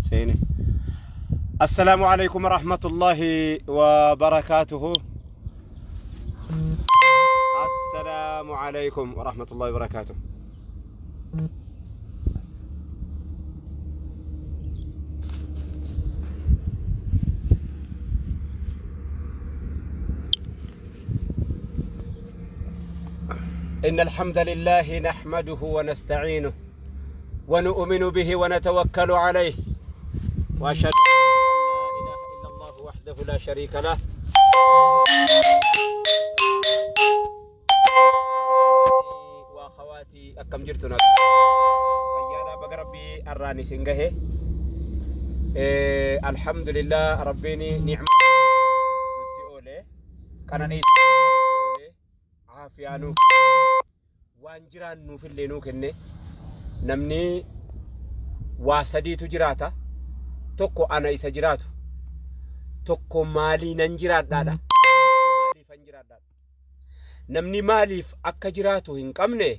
Seene. Assalaamu alaikum warahmatullaahi wabarakaatuhu. Assalaamu alaikum warahmatullaahi wabarakaatuhu. إن الحمد لله نحمده ونستعينه ونؤمن به ونتوكل عليه، وأشهد أن لا إله إلا الله وحده لا شريك له، وأخواتي أكم جرتنا فيانا بقربي الراني سنجه. إيه الحمد لله ربيني نعمة كان عافيانو waan jiraannuufillee nuu kenne. Namni waa sadiitu jiraata: tokko ana isa jiraatu, tokko maalii nan jiraadhaadha, maaliifan jiraadhaadha. Namni maaliif akka jiraatu hin qabne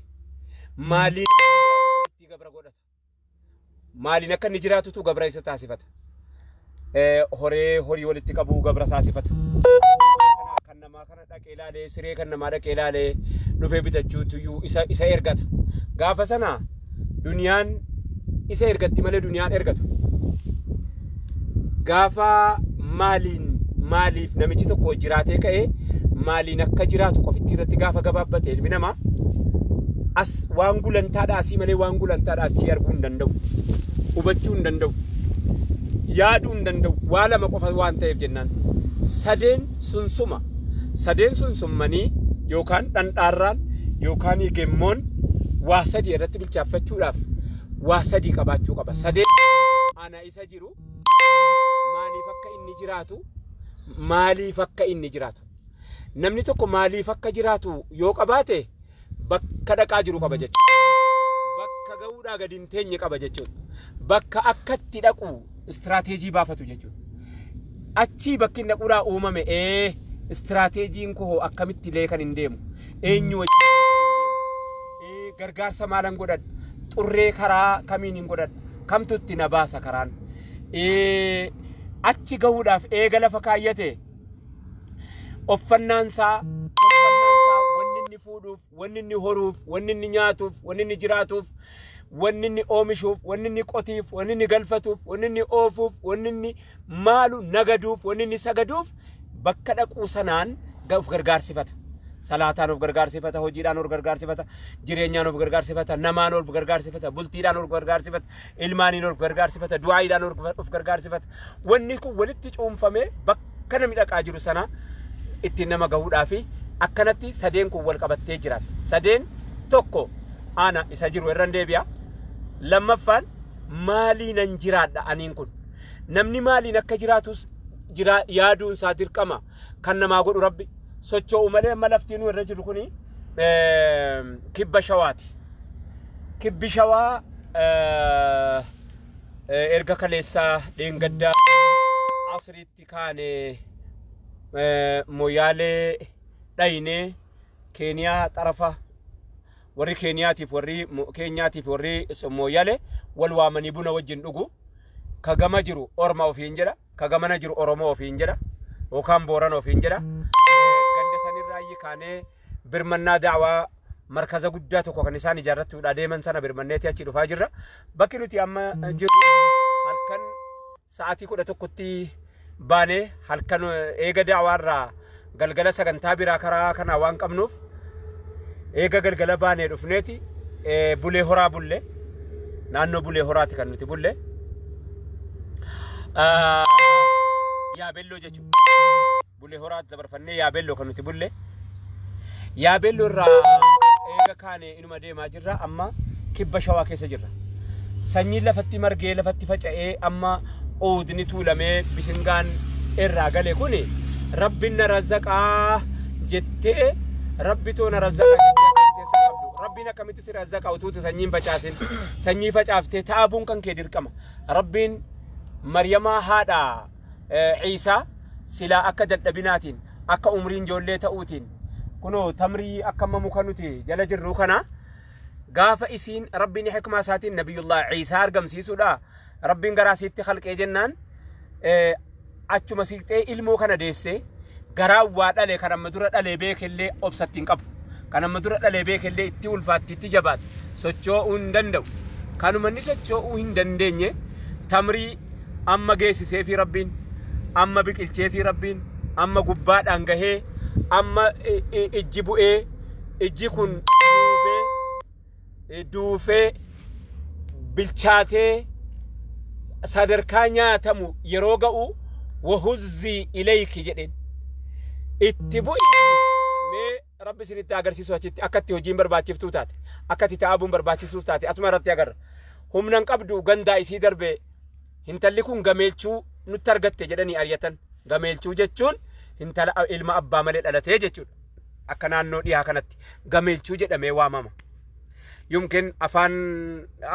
maaliin akka jiraatu ofitti gabra godhata, maaliin akka inni jiraatutu gabra isa taasifata. Horee horii walitti qabuu gabra taasifata. Kan namaa kana dhaqee ilaalee, siree kan namaa dhaqee ilaalee dhufee bitachuutu isa ergata. Gaafa sana duniyaan isa ergatti malee duniyaan ergatu. Gaafa maaliin maaliif namichi tokko jiraatee ka'ee maaliin akka jiraatu qofitti irratti gaafa gabaabbate, ilmi namaa as waan gulantaadhaa asii malee waan gulantaadhaa achii arguu hin danda'u, hubachuu hin danda'u, yaaduu hin danda'u. Waa lama qofa waan ta'eef jennaan sadeen sunsuma, sadeen sunsummanii yookaan dhandhaarraan yookaan gemmoon waa sadii irratti bilchaaffachuudhaaf waa sadii qabaachuu qaba. Sadeen ana isa jiru, maaliif akka inni jiraatu, maaliif akka inni jiraatu. Namni tokko maaliif akka jiraatu yoo qabaate bakka dhaqaa jiru qaba jechuudha. Bakka ga'uudhaa gadi hin teenye qaba jechuudha. Bakka akkatti dhaqu istiraateejii baafatu jechuudha. Achii bakki inni dhaquudhaa uumame istiraateejiin koo akkamitti illee kan hin deemu, eenyu wajjin kan hin deemu, gargaarsa maalan godhadha, xurree karaa kamiin hin godhadha, kamtu itti na baasa karaan achi gahuudhaaf. Eega lafa kaayyate uffannaan isaa, tolfannaan isaa, wanni inni fuudhuuf, wanni inni horuuf, wanni inni nyaatuuf, wanni inni jiraatuuf, wanni inni oomishuuf, wanni inni qotiif, wanni inni galfatuuf, wanni inni oofuuf, wanni inni maalu nagaduuf, wanni inni sagaduuf bakka dhaquu sanaan of gargaarsifata. Salaataan of gargaarsifata, hojiidhaan of gargaarsifata, jireenyaan of gargaarsifata, namaan of gargaarsifata, bultiidhaan of gargaarsifata, ilmaaniin of gargaarsifata, du'aayiidhaan of gargaarsifata. Wanni kun walitti cuunfamee bakka namni dhaqaa jiru sana ittiin nama gahuudhaa fi akkanatti sadeen kun wal qabattee jiraatti. Sadeen tokko ana isa jiru irran deebi'a. Lammaffaan maaliinan jiraadha aniin kun. Namni maaliin akka jiraatus yaaduun isaa dirqama, kan namaa godhu Rabbi. Socho'u malee amma lafti nu irra jiru kuni kibba Shawaati. Kibbi Shawaa erga kaleessaa dheengaddaa asriitti kaane Moyaalee dhayinee Keeniyaa xarafa, warri Keeniyaatiif warri Keenyaatiif warri Moyaalee wal waamanii buna wajjin dhugu. Ka gama jiru Orma ofiin jedha, ka gamana jiru Oromoo ofiin jedha yookaan Boorana ofiin jedha. Ganda sanirraa kaanee birmannaa daawaa markaza guddaa tokko kan isaan ijaarrachuudha deeman sana birmanneeti achi dhufaa jirra. Bakki nuti amma jirru halkan sa'aatii 11tti baanee, halkan eega daawaarraa galgala sagantaa biraa karaa kanaa waan qabnuuf eega galgala baanee dhufneeti Bulee Horaa bulle, naannoo Bulee Horaati kan nuti bulle. Yaabelloo jechuudha. Bulee Horaatti dabarfannee Yaabelloo kan nuti bulle. Yaabelloo irraa eega kaane inuma deemaa jirra, amma kibba Shawaa keessa jirra. Sanyiin lafatti margee lafatti faca'ee amma oodni tuulamee bisingaan irraa gale kuni Rabbiin na razzaqaa jettee, Rabbi too na razzaqa jettee akka teessoo qabdu. Rabbiin akkamitti si razzaqa utuuti sanyiin facaasin? Sanyii facaaftee taabuun kan kee dirqama. Rabbiin Maryamaa haadha Iisaa silaa akka dadhabinaatiin, akka umriin ijoollee ta'uutiin, kunoo tamrii akka amma muka nuti jala jirru kana gaafa isiin Rabbiin hikmaa isaatiin Nabiyullah Iisaa argamsiisuudha. Rabbiin garaa siitti halqee jennaan achuma siiqxee ilmoo kana deessee garaa waa dhale kan amma dura dhalee beekellee obsatti hin qabu. Kan amma dura dhalee beekellee itti ulfaatti itti jabaate socho'uu hin danda'u. Kanuma inni socho'uu hin dandeenye tamrii amma geessisee fi Rabbiin amma biqilchee fi Rabbiin amma gubbaadhaan gahee amma ijji bu'ee ijji kun duubee duufee bilchaatee sadarkaa nyaatamu yeroo ga'u wahuzzii ilayki jedheen itti bu'i mee Rabbi isinitti agarsiisu achitti akkatti hojiin barbaachiftuu taate akkatti ta'abuun barbaachistuu taate asuma irratti agarra. Humna hin qabdu gandaa isii darbe hintalli kun gameelchuu nutti argatte jedhanii ari'atan. Gameelchuu jechuun hintala ilma abbaa malee dhalatee jechuudha. Akka naannoo dhiyaa kanatti gameelchuu jedhamee waamama. Yumkin afaan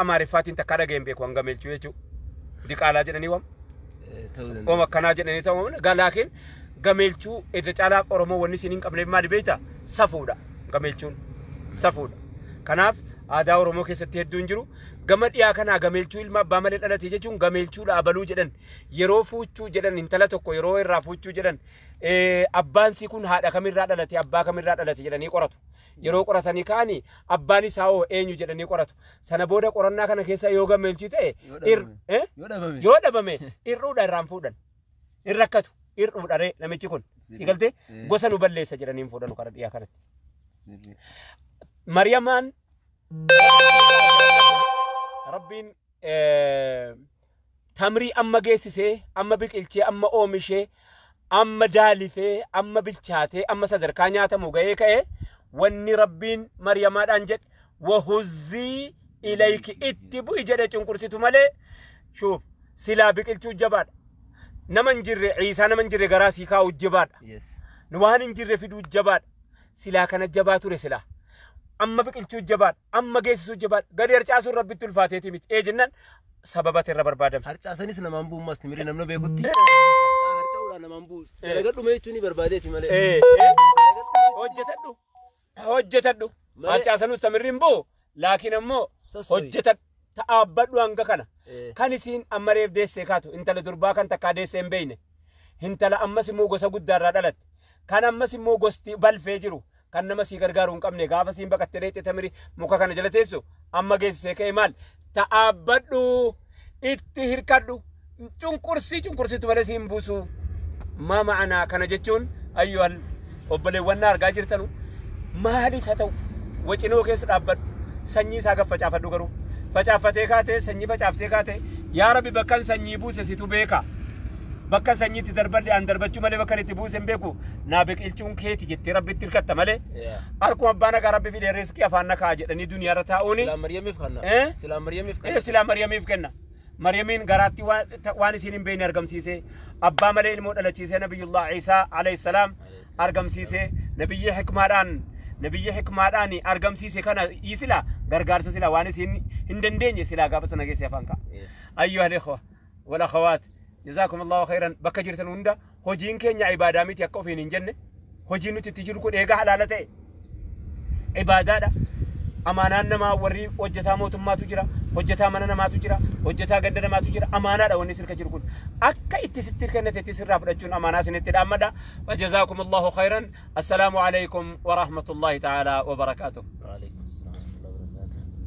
Amaariffaatiin takkaa dhaga'een beeku an gameelchuu jechuudha. Diqaalaa jedhanii waamu. Ooma akkanaa jedhanii ta'uu laakiin gameelchuu irra caalaa Oromoo wanni isin hin qabneef maali beektaa? Safuudha gameelchuun safuudha. Kanaaf aadaa Oromoo keessatti hedduun jiru. Gama dhiyaa kanaa gameelchuu ilma abbaa malee dhalate jechuun gameelchuudha abaluu jedhan yeroo fuuchuu jedhan intala tokko yeroo irraa fuuchuu jedhan abbaan sii kun haadha kamirraa dhalate abbaa kamirraa dhalate jedhanii qoratu. Yeroo qoratanii ka'anii abbaan isaa hoo eenyu jedhanii qoratu. Sana booda qorannaa kana keessa yoo gameelchuu ta'e yoo dhabame irruudha irraan fuudhan. Hin rakkatu irruudha ree namichi kun. Si galtee gosa nu balleessa jedhanii hin fuudhanu karaa dhiyaa kanatti. Mariyamaan Rabbiin tamrii amma geessisee amma biqilchee amma oomishee amma daalifee amma bilchaatee amma sadarkaa nyaatamu ga'ee ka'e wanni Rabbiin Maryamaadhaan jedhe wahuzzii ilayki itti bu'i jedhe cunqursitu malee shuuf silaa biqilchuu jabaadha. Nama hin jirre Ciisaa nama hin jirre garaa sii kaa'u jabaadha. Waan hin jirre fiduu jabaadha. Silaa kana jabaa ture silaa. Amma biqilchuu jabaadha. Amma geessisuu jabaadha. Gadi harcaasuun Rabbitti ulfaateeti miti. Ee jennaan sababa irra barbaadame. Harcaasanis namaan bu'u ammas timirii namna beekutti. Harca'uudhaan namaan bu'u. Dalagadhu jechuun ni barbaadeeti malee. Hojjetadhu. Hojjetadhu. Harcaasanus tamirri hin bu'u. Laakiin ammoo hojjetadhu. Ta'aabbadhu hanga kana. Kan isiin amma reef deessee kaatu intala durbaa kan takkaa deessee hin beekne. Intala ammas immoo gosa guddaarraa dhalatte. Kan ammas immoo gosti balfee jiru. Kan nama sii gargaaru hin qabne gaafa siin baqattee dheexxe tamiri muka kana jala teessu amma geessisee ka'e maal ta'aabbadhu itti hirkadhu cunqursii cunqursitu malee siin buusu. Maa ma'anaa kana jechuun ayyuhal obboleewwan na argaa jirtanu maalis haa ta'u wacinoo keessa dhaabbadhu sanyii isaa gad facaafadhu garuu facaafatee kaatee sanyii facaaftee kaatee yaa Rabbi bakkan sanyii buuse situ beeka. Bakka sanyiitti darbadhe an darbachuu malee bakka itti buuse hin beeku naa biqilchuun keeti jettee Rabbitti hirkatta malee harkuma abbaa nagaa Rabbi fidee riskii afaan na kaa'a jedhanii duniyaarra taa'uuni. Silaa Maryamiif kenna. Silaa Maryamiif kenna. Silaa Maryamiif kenna. Maryamiin garaatti waan isiin hin beekne argamsiisee abbaa malee ilmoo dhalachiisee Nabiyyullah Ciisaa alayhi salaam argamsiisee nabiyyi hikmaadhaan argamsiise kana silaa gargaarsa silaa waan isiin hin dandeenye silaa gaafa sana geessee afaan kaa'a. Ayyuha al-ikhwa wal akhawaat. Jazakum Allahu khairan bakka jirtan hunda hojiin keenya ibaadaa miti akka ofiin hin jenne hojiin nuti itti jiru kun eegaa halaala ta'e ibaadaadha. Amaanaan namaa warri hojjetaa mootummaatu jira, hojjetaa mana namaatu jira, hojjetaa ganda namaatu jira. Amaanaadha wanni sirka jiru kun. Akka itti sitti kennate itti sirraa fudhachuun amaanaa isinitti dhaammadha. Jazakum Allahu khairan. Assalaamu alaikum wa rahmatullahi ta'ala wa barakaatuh.